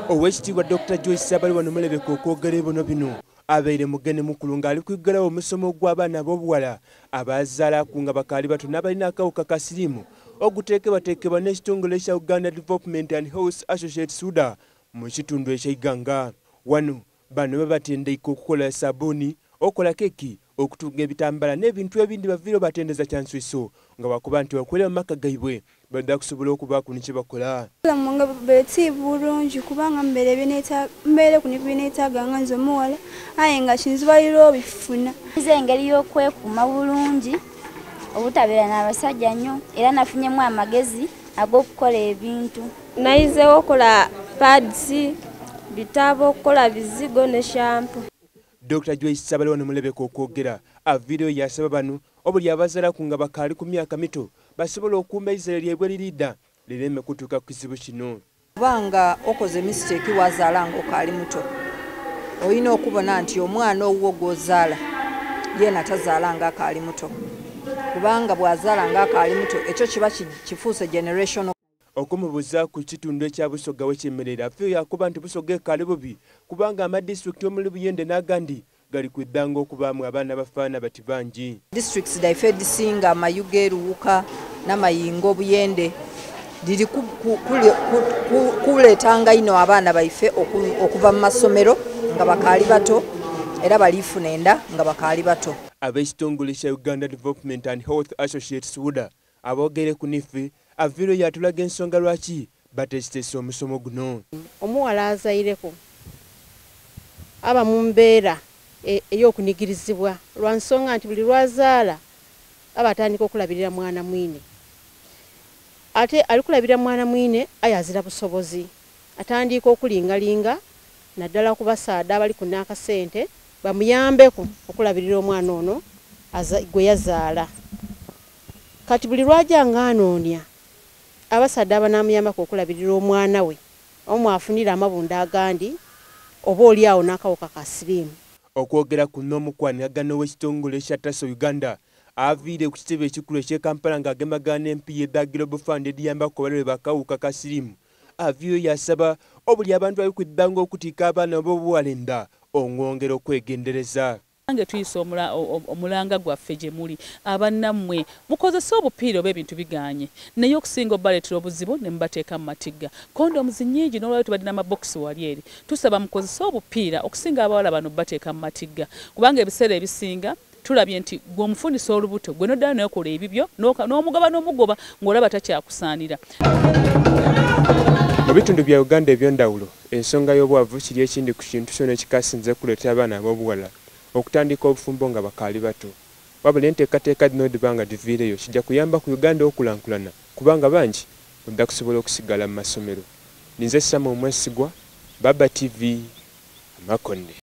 Owekitiibwa Dokita Joyce Ssabaliwa Nomulebeka okwogera ebono bino abaire mugeni mukulu ng'ali kwigalawo omusomo ogw'abaana ab'obuwala abazaalaku nga bakaali bato n'abalina akawuka ka siriimu oguteekebwateekebwa n'ekitongole ekya Uganda Development and Health Associates UDA mu kitundu eky'Eiganga. Wano bano babatendeike okukola sabuuni, okola keeki, okutunga ebitambala n'ebintu ebindi baviire batendeza kyanswiso nga bakuba nti bakwere mu maka gaibwe bajja kusobola okubaaku ne kyebakola. Obulamu bwange bubaire ti bulungi kubanga mbaire mbaire ku byeneetaaga nga nze omuwala aye nga kinzibalira obifuna. Nze engeri y'okwekuuma bulungi obutabeera n'abasajja nnyo era nafunyemu amagezi ag'okukola ebintu. Nayizeewo okukola pads, bitabo, okukola bizigo ne shampoo. Dr. Joyce Ssabaliwa Nomulebeka okwogera aviireyo yasaba bano obuli abazaalaku nga bakaali ku myaka mito basobola okuuma eizere lyabwe lirida lireme kutuuka ku kizibu kino. Kubanga okoze mistake wazaala nga okaali muto, olina okubona nti omwana owuwo gw'ozaala yeena tazaala nga akaali muto, kubanga bw'azaala nga akaali muto ekyo kiba kifuuse generational. Okumubuuza ku kitundu ekya Busoga wekyemerera afeeyo yakuba nti Busoga ekaali bubi kubanga amadisitulikiti omuli Buyende n'agandi gali kwidanga okubaamu abaana bafaana bati bangi. Districts daife edisinga Mayuge, Ruwuka n'Amayingo, Buyende liri kuleetanga ino abaana baife okuva mu masomero nga bakaali bato era baliifuna enda nga bakaali bato. Ab'ekitongole kya Uganda Development and Health Associates UDA aboogere ku nife aviiro yatulaga ensonga lwaki bateesiteese omusomo guno. Omuwala azaireko aba mu mbeera ey'okunigirizibwa lwa nsonga nti buli lwazaala aba atandika okulabirira mwana mwine, ate ali kulabirira mwana mwine aye azira busobozi, atandika okulingalinga naddala ku basaadha abali ku n'akasente bamuyambeku okulabirira omwana ono gwe yazaala. Kati buli lwajja ng'anoonya abasaadha abanamuyambako okulabirira omwana we omwo afunira amabunda agandi oba oli awo n'akawuka ka siriimu. Okwogera ku n'omukwaniragano w'ekitongole ekya Taso Uganda aviire ku kitebe ekikulu eky'e Kampala ng'agemagana n'empiiya eza Global Fund ediyambako abalwaire bakawuka ka siriimu aviiyo yasaba obuli abantu abalikwidanga okutiika abaana b'obuwala enda ongwongera okwegendereza. Nange tuyisa omulanga gwaffe gye muli abannammwe mukozese obupiira oba ebintu biganye naye okusinga obaleetera obuzibu ne mubateeka mu matigga. Kondomuzi nnyingi n'olwaleero tubadde n'amabokisi wali eri, tusaba mukozese obupiira okusinga abawala bano bateeka mu matigga kubanga ebiseera ebisinga tulabye nti gwe omufunisa olubuto gwe n'oddayo n'okola ebibyo n'omugoba n'omugoba ng'olaba takyakusaanira. Mu bitundu bya Uganda eby'endawulo ensonga y'obwavu kiri ekindi ku kintu kyonna ekikasinze kuleetera abaana ab'obuwala okutandika obufumbo nga bakaali bato. Wabula enteekateeka zino dhiba nga diviireyo kijja kuyamba ku Uganda okulankulana kubanga bangi ojja kusobola okusigala mu masomero. Ninze Samuel Mwesigwa, Baba TV, Amakonde.